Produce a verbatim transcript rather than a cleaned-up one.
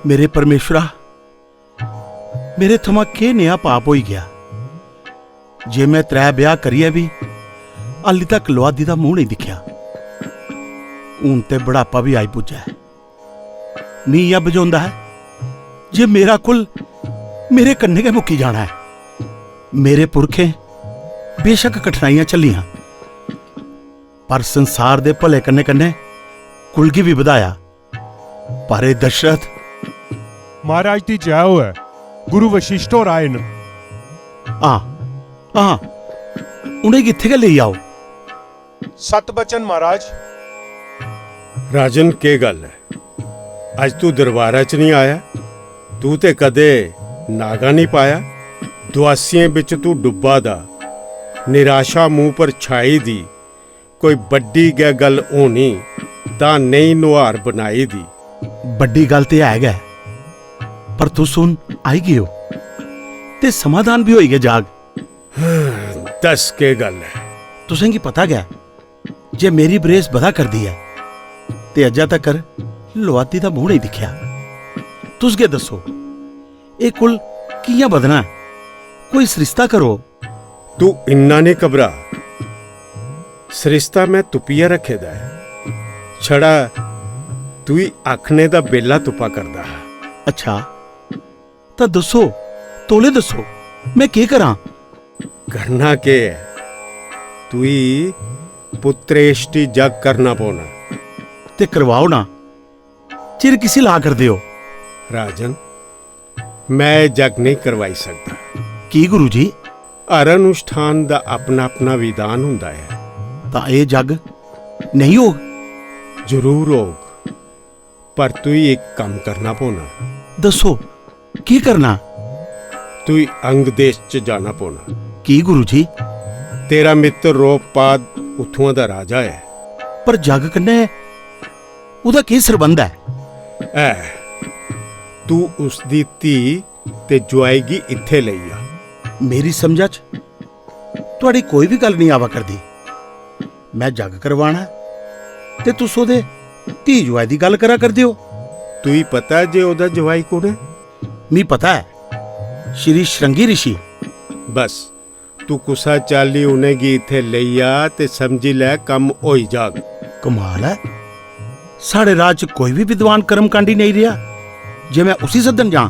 मेरे परमेश्वरा, मेरे थमां केह् नेहा पाप होई गेआ जे में त्रै ब्याह करियै बी हाली तक लुआदी दा मूंह नेईं दिक्खेआ। हून ते बुढ़ापा बी आई पुज्जा ऐ। मी इ'यां बझोंदा ऐ जे मेरा कुल मेरे कन्नै गै मुक्की जाना ऐ। मेरे पुरखें बेशक कठिनाइयां झल्लियां, पर संसार दे भले कन्नै कन्नै कुल गी बी बधाया। पर एह् दशरथ। महाराज दी जय होऐ। गुरु वशिष्ठ होर आए न। हां, हां, उ'नेंगी इत्थै गै लेई आओ। सत बचन महाराज। राजन, केह् गल्ल ऐ? अज्ज तू दरबारा च निं आया? तू ते कदे नागा निं पाया। दुआसियें बिच तू डुब्बा दा, निराशा मूंह पर छाई दी। कोई बड्डी गै गल्ल होनी तां नेईं नुहार बनाई दी। बड्डी गल्ल ते है गै, पर तुस हून आई गे ओ ते समाधान बी होई गै जाग। दस, केह् गल्ल ऐ? तुसेंगी पता गै जे मेरी बरेस बधा करदी ऐ ते अज्जा तकर लुआती दा मूंह नेईं दिक्खेआ। तुस गै दस्सो, एह् कुल कि'यां बधना ऐ? कोई सरिस्ता करो। तू इन्ना नेईं घबरा। सरिस्ता में तुप्पियै रक्खे दा ऐ। छड़ा तुई आखने दा बेला तुप्पा करदा हा। अच्छा, तां दस्सो, तौले दस्सो, में केह् करां? करना केह् ऐ? तुई पुत्रेष्टि जग करना पौना। ते करवाओ ना, चिर किसी ला करदे ओ? राजन, मैं एह् जग नेईं करवाई सकदा। की गुरु जी? हर अनुष्ठान दा अपना अपना विधान हुंदा ऐ। तां एह् जग नेईं होग? जरूर होग, पर तुई इक कम्म करना पौना। दस्सो, की करना? तुई अंग देश च जाना पौना। की गुरु जी? तेरा मित्र रोमपाद उत्थुआं दा राजा ऐ। पर जग कन्नै ओह्दा केह् सरबंध ऐ? ऐ, तू उसदी धी ते जुआई गी इत्थै लेई आ। मेरी समझा च थुआड़ी कोई बी गल्ल नेईं आवा करदी। में जग करवाना ऐ ते तुस ओह्दे धी जुआई दी गल्ल करा करदे ओ। तुई पता ऐ जे ओह्दा जुआई कु'न ऐ? मी पता ऐ, श्री श्रृंगी ऋषि। बस, तू कुसा चाल्ली उ'नेंगी इत्थै लेई आ ते समझी लै, कम्म होई जाग। कमाल ऐ, साढ़े राज च कोई बी विद्वान कर्मकांडी नेईं रेहा जे में उसी सद्दन जां।